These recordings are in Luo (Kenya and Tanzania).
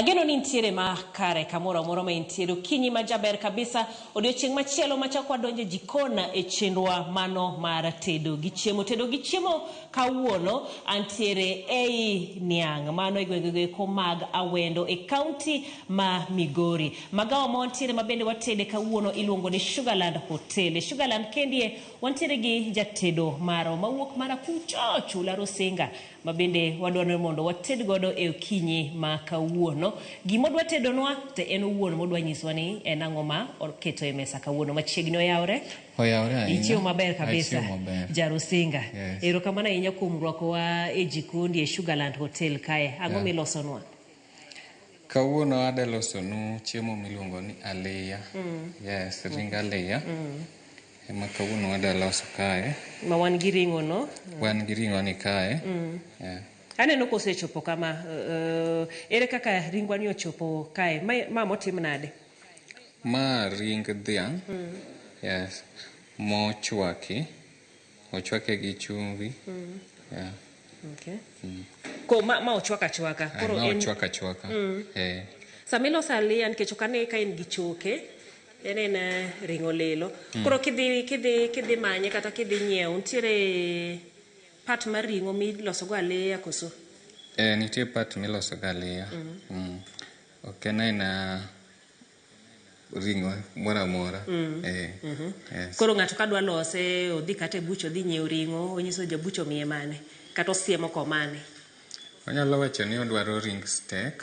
Ageno ni intiere ma kare kamoro amora ma intiere. Okinyi ma jaber kabisa, odiochieng' machielo machak wadonjo e jikon e chenrowa mano mar tedo gi chiemo. Tedo gi chiemo kawuono antiere ei niang' mano e gwengego eko mag Awendo e kaunti ma Migori. Magawa ma wantiere ma bende watede kawuono iluongo ni Sugarland Hotel. E Sugarland kendie wantiere gi jatedo marwa mawuok mana kucho chula Rusinga ma bende wadwaro ni mondo wated godo e okinyi ma kawuono. Gima odwa tedonwa to en owuon modwa nyiswa ni en ang'o ma oketo e mesa kawuono. Machiegni oyawre? Oyawre ahinya. Ichiewo maber kabisa. Achiewo maber. Jarusinga. Yes. Erokamano ahinya kuom rwakowa e jikondi e Sugarland Hotel kae. Ang'o Yeah. milosonwa? Kawuono adwa losonu chiemo miluongo ni aliya. Yes, ring aliya. Ema kawuono wadwa loso kae. Ma wan gi ring'o no. Wan gi ring'o ni kae. Yeah. Aneno kosechopo kama. Ere kaka ringwa ni ochopo kae? Ma, ma motim nade? Ma ring dhiang'. Yes. Mochwaki. Ochwake gi chumvi. Yeah. Okay. Ko ma, ma ochwak achwaka. Ai, Koro ma en ochwak achwaka. Eh. sama iloso aliya nikech ok ane ka en gi choke en en ring'o lilo. Koro kidhi kidhi kidhi manye kata kidhi nyiewo nitiere part mar ring'o miloso go aliya koso? Eh, nitie part miloso go aliya. Mm. Ok en aena ring'o moro amora. Eh. Yes. Koro ng'ato ka dwa lose odhi kata e bucha odhi nyiewo ring'o onyiso jabucha omiye mane kata osiemo komane. Onyalo wacho ni odwaro ring steak.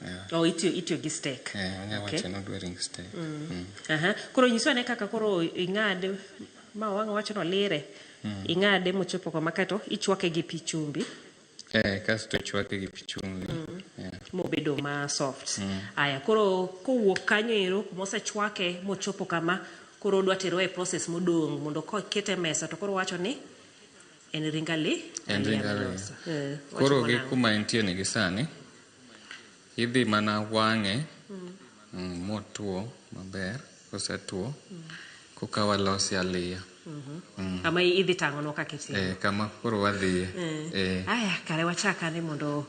Yeah. Oh, itiyo itiyo gi steak. Eh, onyalo Okay. wacho ni odwaro ring steak. Mm. Aha. Koro nyiswa ane kaka koro ing'ade ma wang' wacho ni olire. Ing'ade mochopo kama kaeto ichwake gi pi chumbi Eh, kasto chwake gi pi chumbi. Yeah. mobedo ma soft. Aya, koro kowuok kanyo ero kuma osechwake mochopo kama koro odwa tero e process modong' mondo kokete e mesa to koro wacho ni en ring ali En aliya ring aliya. miloso. Eh, Koro wacho gi nang'o? kuma entie ni gi sani, idhi mana wang'e motuo maber. Kosetuo, koka walose aliya. Kama idhi tang'onwa kaka itimo. Eh, kama koro wadhiye. Eh. Aya, kare wachak ane mondo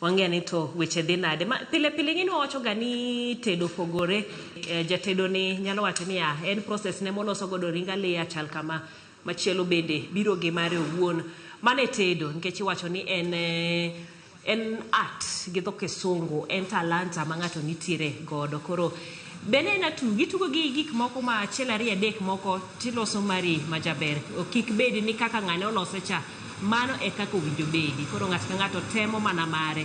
wang'e ni to weche dhi nade. Ma, pile pile ing'e ni wawacho ga ni tedo opogore. E, jatedo ni nyalo wacho ni ah, en process ne moloso godo ring aliya chal kama. Machielo bende biro gi mare owuon. Mano e tedo nikech iwacho ni en en art gi dho kisungu, en talanta ma ng'ato nitiere godo. Koro bende en atugo, itugo gi gik moko ma achiel ariyo adek moko tiloso mari majaber. Kik bed ni kaka ng'ane olose cha, mano e kaka owinjo bedi. Koro ng'ato ka ng'ato temo mana mare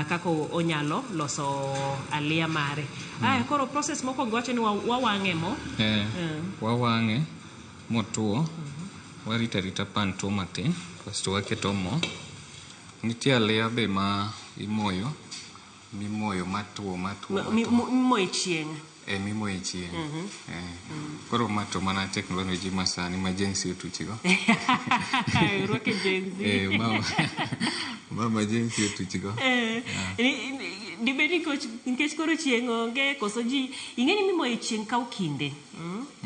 kaka onyalo loso aliya mare. Aya, koro process mokwongo wacho ni wawang'e mo. Eh, wawang'e motuo. Warito arita pan tuo matin, kasto waketo mo. Nitie aliya be ma imoyo, mimoyo matuo matuo matuo. Imoyo e chieng'. Eh, mimoyo e chieng'. Eh. Koro ma to mana teknoloji ma sani ma Gen Z otuchgo. Rwake Gen Z. Eh, ma ma ma Gen Z otuchgo. Eh, dibed ni nikech koro chieng' onge koso ji ing'e ni mimoyo e chieng' kawo kinde.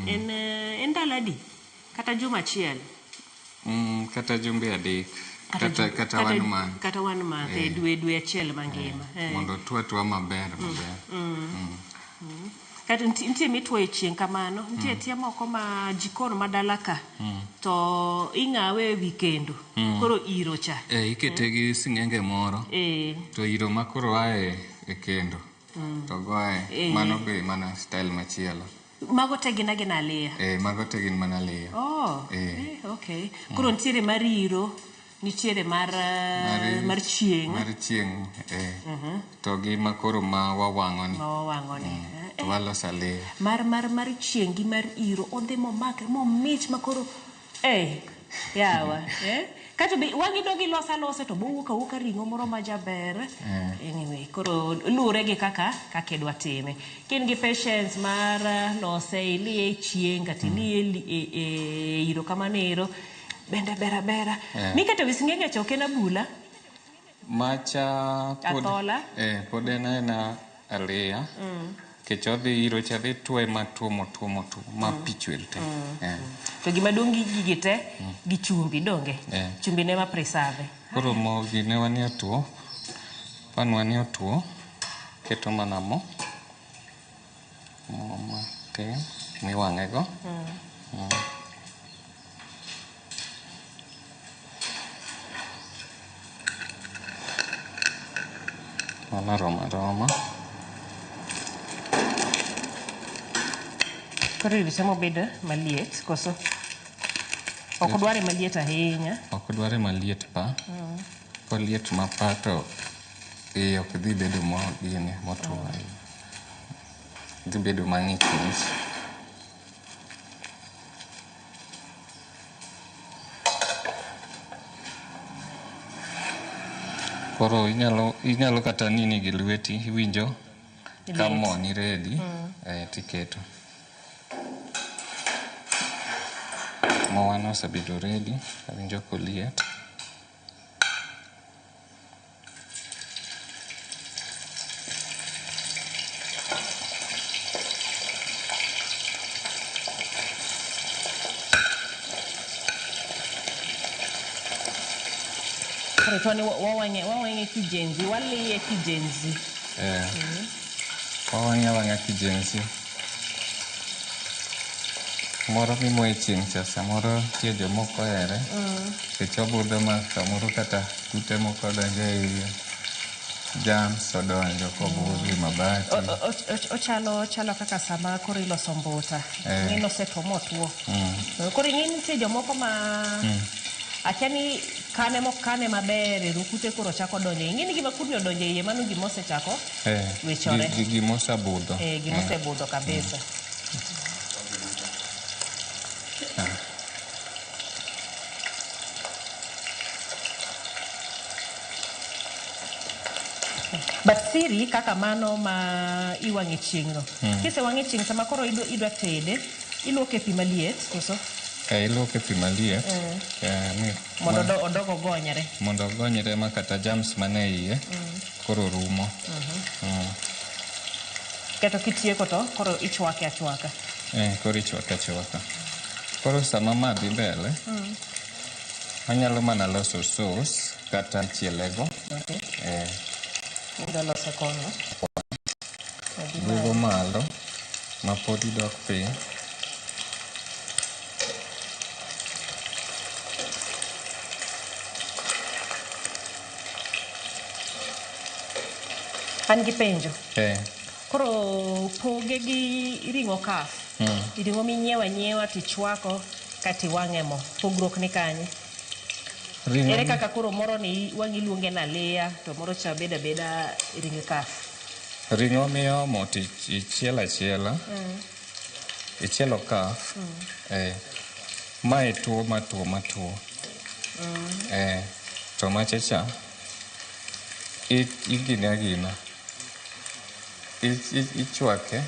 En en ndalo adi? Kata juma achiel. Kata jumbe adek. Kata, kata one month. Kata one month, eh. Dwe dwe achiel mangima. Eh. Mondo otwo atwoa maber maber. Kata nitie mitwoyo e chieng' kamano, nitie tie moko ma jikon ma dala ka to ing'awe e wi kendo. Koro iro cha. Eh, ikete gi sing'enge moro. Eh. To iro ma koro ae e kendo. To goye. Eh. Mano be mana style machielo. Mago te gin agina aliya. Eh, mago te gin mana aliya. Oh, Eh. eh, okay. Koro nitiere mar iro, nitiere mar mar chieng' Mar chieng'. Eh. To gi ma koro ma wawang'o ni. ma wawang'o ni. To waloso aliya. Mar mar mar chieng' gi mar iro odhi momakre momich ma koro eh yawa eh kato be wang'i dog iloso alosa to bowuok awuoka ring'o moro ma jaber. Anyway, koro luwore gi kaka kaka idwa time. Ka in gi patience mar lose iliye e chieng' kata iliye e, e, e iro kamano ero bende ber abera. Miketo wi sing'enge cha ok en abula. Macha pod, Athola? Eh, pod en aena aliya. Nikech odhi iro cha dhi tuoye matuo motuo motuo ma pi chwer te. Eh. To gima duong' gi gigi te gi chumbi donge? Eh. Chumbi ne ma preserve. Koro mo gine wa ni otuo. Pan wa ni otuo. Waketo mana mo. Mo matin miwang'e go. Mano romo aroma. Koro irite mobed maliet koso? Ok odware maliet ahinya. Ok odware maliet pa. Koliet ma pa to iye ok dhi bedo mo gini motwo ahinya. Dhi bedo mang'ich ng'ich. Koro inyalo kata nini gi lweti iwinjo ka Liet. mo ni ready tiketo. Mowa no osebedo ready, awinjo koliet. Koro to ni wawang'e kijenzi, waliye kijenzi. Wawang'e awang'a kijenzi. Moro mimoyo e chieng' cha samoro nitie jomoko ohere. Nikech obudho ma samoro kata kute moko donjo e iye. Germs odonjo kobudh gi mabati. Ochalo kaka sama koro iloso mbuta. Ing'e nosetwo motwo. Koro ing'e nitie jomoko ma akia ni kane mok kane maber ero kute koro chako donjo. Ing'e ni gima kudni odonjo e iye mano gima osechako wichore. Gima osebudho. Gima osebudho kabisa. But siri kaka mano ma iwang'e chieng' no. Kisewang'e chieng' sama koro idwa tede, iluoke pi maliet koso? Iluoke pi maliet. Mondo odog ogonyre. Mondo ogonyre ma kata germs mane iye koro rumo. Kato kitieko to koro ichwake achwaka. Koro ichwake achwaka. Koro sama ma dhi mbele, anyalo mana loso sauce kata chielego. Idwa loso kono. Duogo malo ma pod idok piny. An gi penjo. Koro poge gi ring'o kaf. Ring'o minyiewo anyiewa tichwako kata iwang'e mo. Pogruok ni kanye? Ere kaka koro moro ni wang' iluonge ni aliya to moro cha bedo abeda ring kaf. Ring'o miomo to ichielo achiela. Ichielo kaf. Mae tuo matuo matuo. To macha cha igine agina. Ichwake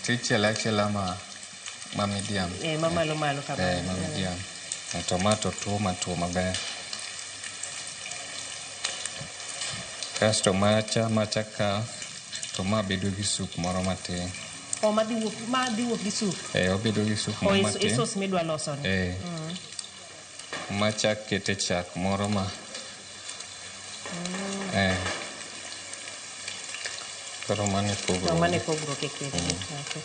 to ichiele achiela ma medium. Ma malo malo kama. Ma medium. Tomato tuo matuo maber. Kasto macha kaf to ma bedo gi soup moro matin. O ma dhi wuok gi soup? Obedo gi soup moro matin. E sauce midwa loso ni. Macha kete chak moro ma. Koro mano e pogruok. Mano e pogruok e kindgi. Okay.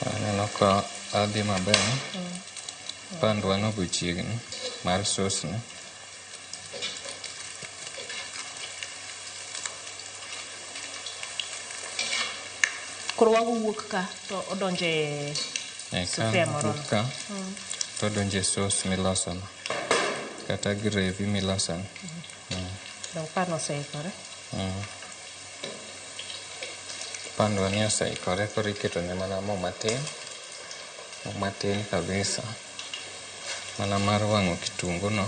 Aneno ka adhi maber. Pandwa no be chiegni mar sauce ni. Koro wago wuok ka to odonje sufuria moro. Wuok ka to odonje sauce miloso no. Kata gravy miloso no. Dong pan oseikore. Pandwa ni oseikore koro iketone mana mo matin. Mo matin kabisa. Mana mar wang'o kitungu no.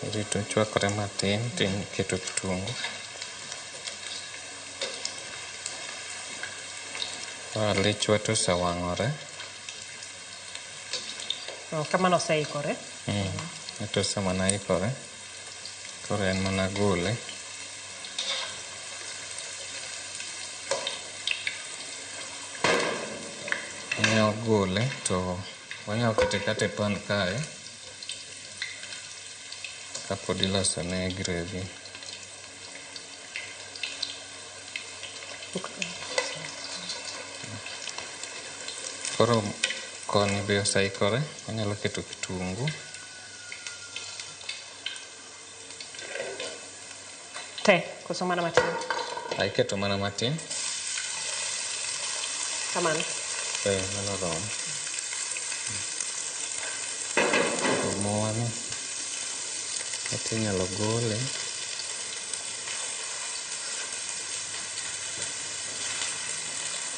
Irito chwakore matin tiketo kitungu. Alichwa to osewang'ore. Kamano oseikore. To osemana ikore. Koro en mana gole. Inyalo gole to wanyalo kete kata e pan kae kapod ilosone gravy. Koro koni be oseikore, wanyalo keto kitungu. Te, koso mana matin? Iketo mana matin. Kamano? Mano oromo. Mowani kata inyalo gole.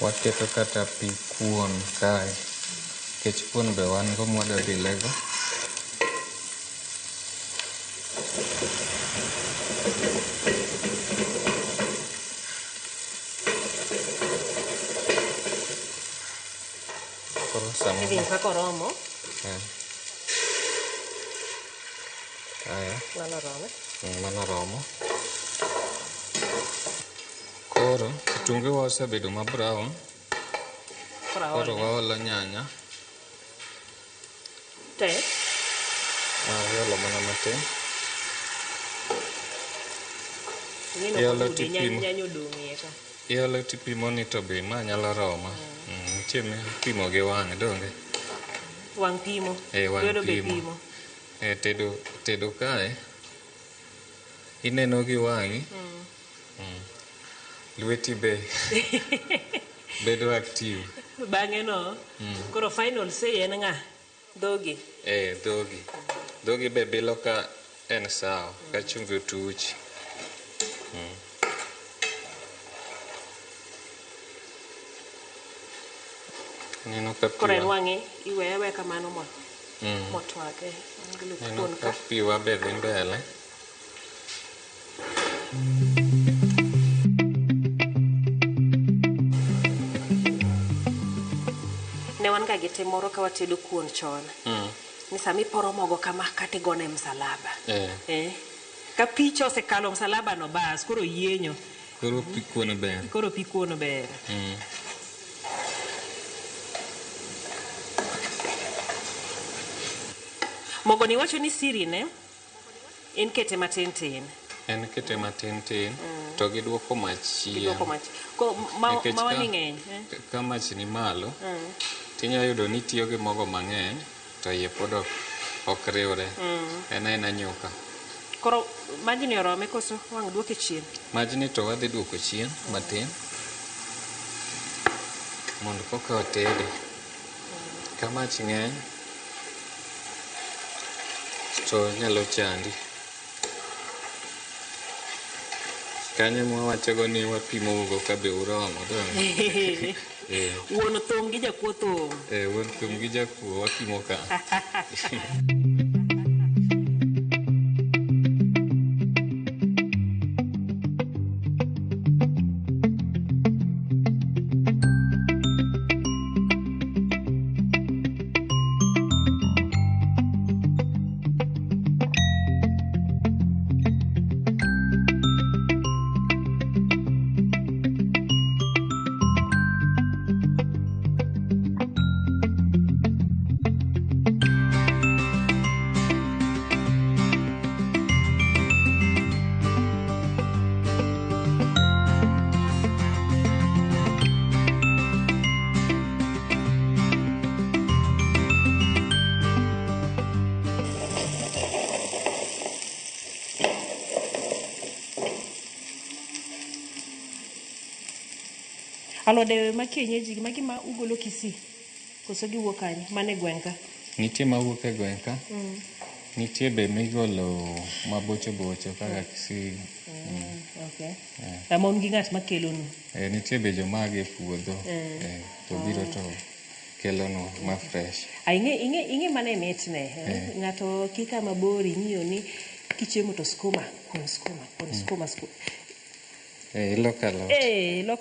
Waketo kata pi kuon kae, nikech kuon be wan go mwadwa bilego. Koro sama Iwinjo kaka oromo? Aya. Mano oromo. Mano oromo. Koro kitungu wa osebedo ma brown. Koro waolo nyanya. Te? Iolo mana matin. Iolo tipimo. Nyanya odong' ka. Iolo tipimo ni to be ma nyalo roma. Nitie mipimo gi wang' donge? Wang' pimo. Wang' Lwedo be pimo. pimo. Tedo kae ineno gi wang'i. Lweti be bedo active. Bang'e no, koro final say en ng'a? Dhogi. Dhogi. Dhogi be bilo ka en sawa, ka chumbi otuch. Neno ka Koro en piwa. wang'e iweye aweya kamano motwak. Neno ka piwa be dhi mbele. Ne wan ga gi tim moro ka watedo kuon chon. Ni sama iporo mogo kama kata igone msalaba. Ka picha osekalo msalaba no bas, koro yienyo. Koro pi kuon ber. Koro pi kuon ber. Mogo ni wacho ni siri ne en kete matin tin. En kete matin tin to giduoko mach chien. Giduoko mach. Ko Nikech ma wani ng'eny, eh? ka mach ni malo, tinyalo yudo ni itiyo gi mogo mang'eny to iye pod ok riwre. En aena nyuka. Koro majni orome koso wang' duoke chien? Majni to wadhi duoko chien matin mondo koka otede. Ka mach ng'eny to nyalo chandi. Kanyo mwawachogo ni wapimo go ka be uromo, donge? Wuon thum gi jakuo thum. Wuon thum gi jakuo wapimo ka. Alode ma kienyeji magi ma ugolo Kisii koso giwuok kanye? Mane e gweng' ka? Nitie mawuok e gweng' ka. Nitie be migolo mabocho bocho kaka Kisii. Sama un gi ng'at makelonu? Nitie be joma a e puodho. To biro to kelonwa ma fresh. Ing'e mane mitne. Ng'ato kika mabor ing'iyo ni kichiemo to skuma, kuon skuma, kuon skuma, skuma. Iloko alot.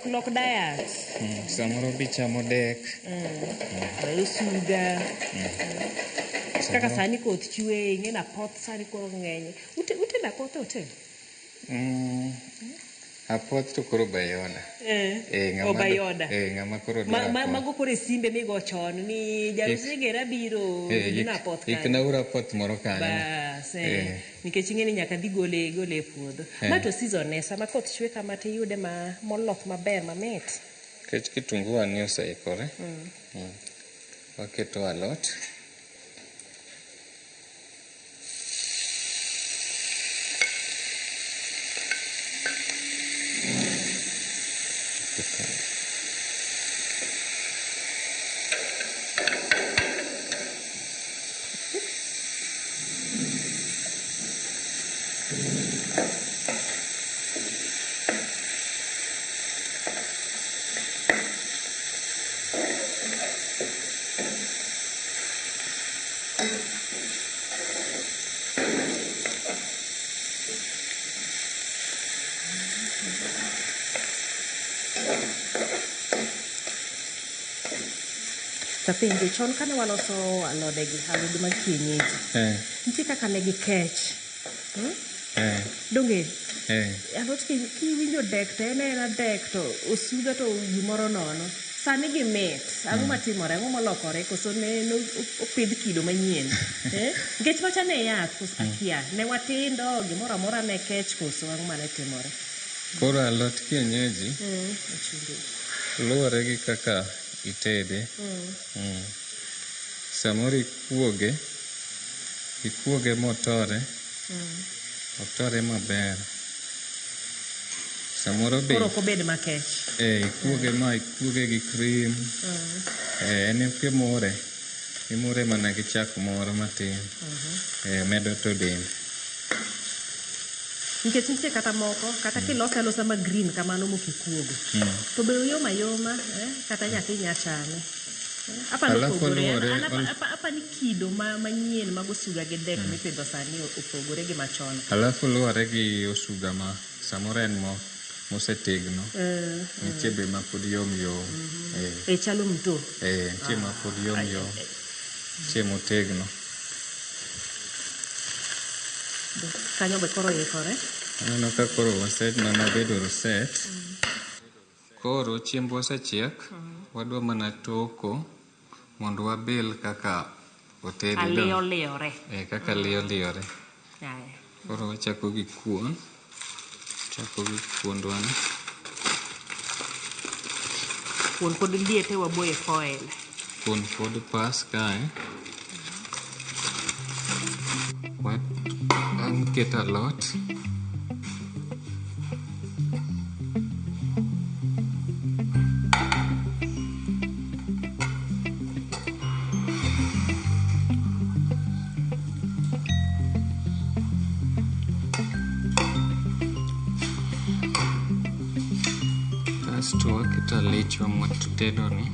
Lok diet. Samoro be ichamo dek. Itedo apoth e hotel? Apoth to koro by order. Oh, by order. Ng'ama koro dwaro apoth. Mago koro e simbe migo chon ni jarusegera biro gino apoth kanyo. Ikna uru apoth moro kanyo. Bas, Nikech ing'e ni nyaka dhi gole e puodho. Ma to season ne, sama koth chwe kama tiyude ma moloth maber mamit. Nikech kitungu wa ni oseikore. Waketo alot. Tapenjo chon kane waloso alodegi, alode mag kienyeji. Nitie kaka ne gikech. Donge? Alot kiwinjo dek to en aena dek to osuga to gimoro nono. Sani gimit. Ang'o matimore? Ang'o molokore? Koso ne opidh kido manyien? Nikech macha ne yath koso akia. Ne watindo, gimoro amora ne kech koso ang'o mane timore? Koro alot kienyeji luwore gi kaka itede. Samoro ikuoge motore. Otore maber. Samoro be Koro ok obed makech. Ikuoge ma ikuoge gi cream. En kimure, imure mana gi chak moro matin. Medo to dend. Nikech nitie kata moko, kata kilose alosa ma green kamano mok ikuogo. To be oyom ayoma, kata nyathi nya chame. Apa ni Alafu opogore, luwore apa ni kido manyien mag osuga gi dek mipidho sani opogore gi machon. Alafu luwore gi osuga ma samoro en mosetegno. Nitie be ma pod yom yom. Chalo mto. Nitie ma pod yom yom. Nitie motegno. Kanyo be koro ikore. Aneno ka koro waset mana bedo set. Koro chiembwa osechiek, wadwa mana toko mondo wabil kaka otedi. Aliyo liyore. Kaka liyo liyore. Koro wachako gi kuon. Chako gi kuondwa ni. Kuon pod liete waboye foil. Kuon pod pas kae. Ang keto alot. Kasto waketo alichwa mwatedo ni.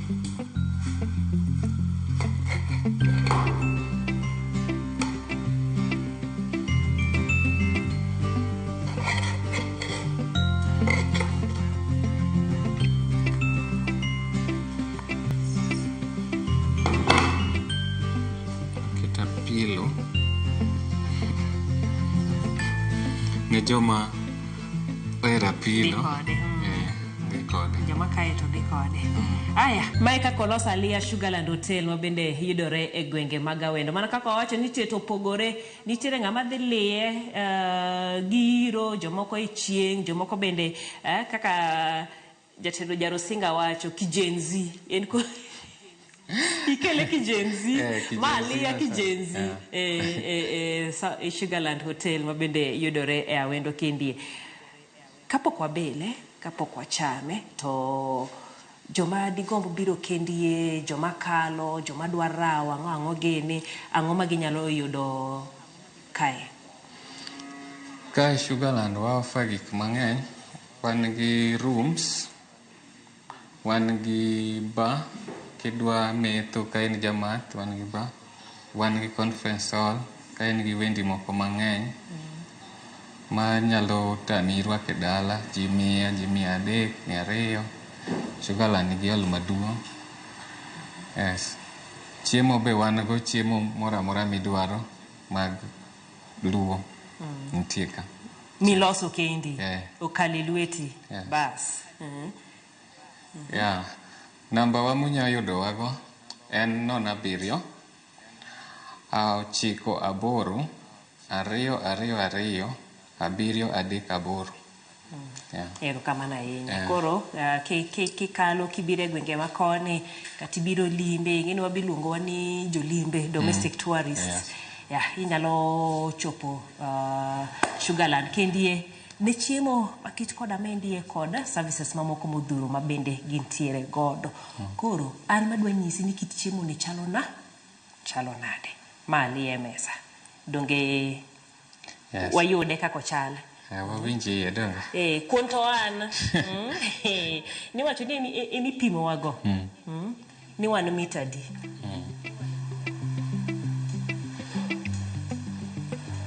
Keto apilo ne joma ohero apilo. Dhi kode. Dhi kode. Joma kae to dhi kode. Aya, mae kaka olos Aliya Sugarland Hotel ma bende yudore e gwenge mag Awendo. Mana kaka wawacho ni nitie to opogore, nitiere ng'ama dhi liye gi iro, jomoko e chieng', jomoko bende kaka jatelo Jarosinga wacho ki Gen Z. En ko ikele ki Gen Z, Ki ma Gen Z Aliya ki wacho. Gen Z. Sugarland Hotel ma bende yudore e Awendo Kendie. Kapok wabele, kapok wachame, to joma digomb biro kendie, joma kalo, joma dwa rawo, ang'o ang'o gini, ang'o ma ginyalo yudo kae? Kae Sugarland wa offer gik mang'eny. Wan gi rooms, wan gi bar, kidwa metho ka in jamath, wan gi bar. Wan gi conference hall, ka in gi wendi moko mang'eny. Ma nyalo tami rwako e dala, ji 100, ji 300, 200. Sugarland nigi hall maduong'. Yes. Chiemo be wan go, chiemo moro amora midwaro mag luo. Nitie ka. Miloso kendi. Yeah. Okale lweti. Yes. Bas. Yeah. Namba wa munya yudowago en 07 98 2 2 2 7 3 8. Yeah. Erokamano ahinya. Yeah. Koro kikalo kibiro e gwenge ma koni kata ibiro limbe, ing'eni wabiluongowa ni jolimbe, domestic tourists. Yes. Yeah, inyalo chopo Sugarland kendie ne chiemo makit koda mendie kod services mamoko modhuro ma bende gintiere godo. Koro an madwa nyisi ni kit chiemo ni chalo na chalo nade. Ma nie mesa. Donge Yes. wayude kaka ochal. Wawinj iye donge? Kuon to an niwacho ni emi pimowago ni wan mita adi.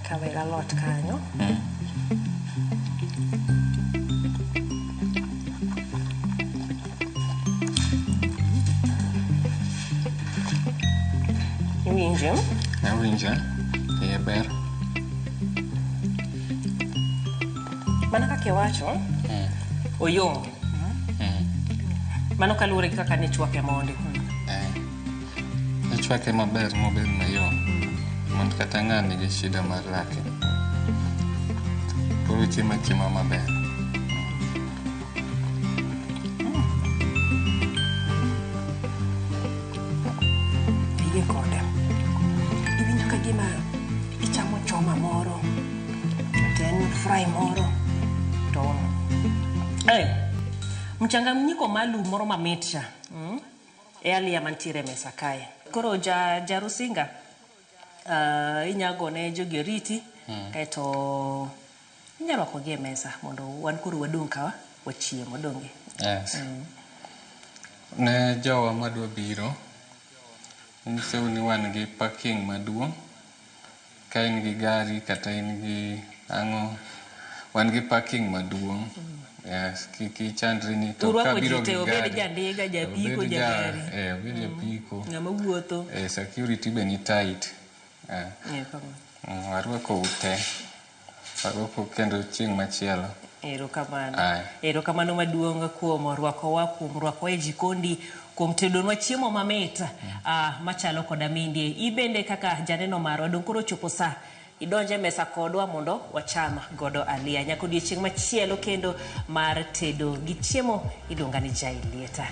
Kawe alot kanyo. Iwinje? Awinje. Iye ber. Mana kaka iwacho, oyom. Mano kaluwore gi kaka ne ichwake mondi. Ichwake maber mobed mayom. Mondo kata ng'a nigi shida mar lake. Koro chiemo achiema maber. Iyie kode. Iwinjo ka gima ichamo choma moro, to en fry moro, to mchanganyiko maalum moro mamit cha. E aliya mantiere e mesa kae. Koro Jarusinga, inya gone jogi oriti, kaeto inya rwakogi e mesa mondo wan koro wadong' ka wachiemo, donge? Yes. Ne jowa madwa biro, nyisou ni wan gi parking maduong'. Ka in gi gari kata in gi ang'o, wan gi parking maduong'. Yes, kik ichandri ni to Urwako kabiro ji te, gi obed gari. jandiga, japiko, Obed jagari. Obed japiko. Ng'ama wuotho. Security be ni tight. Kamano. Warwako ute. Warwako kendo chieng' machielo. Erokamano. Aye. Erokamano maduong' kuom rwakowa, kuom rwakowa e jikondi, kuom tedonwa chiemo mamit machalo koda mindie. Ibende kaka janeno marwa, dong' koro chopo sa idonje mesa kodwa mondo wacham godo aliya. Nyaka odiechieng' machielo kendo mar tedo gi chiemo, iluonga ni Jailieta.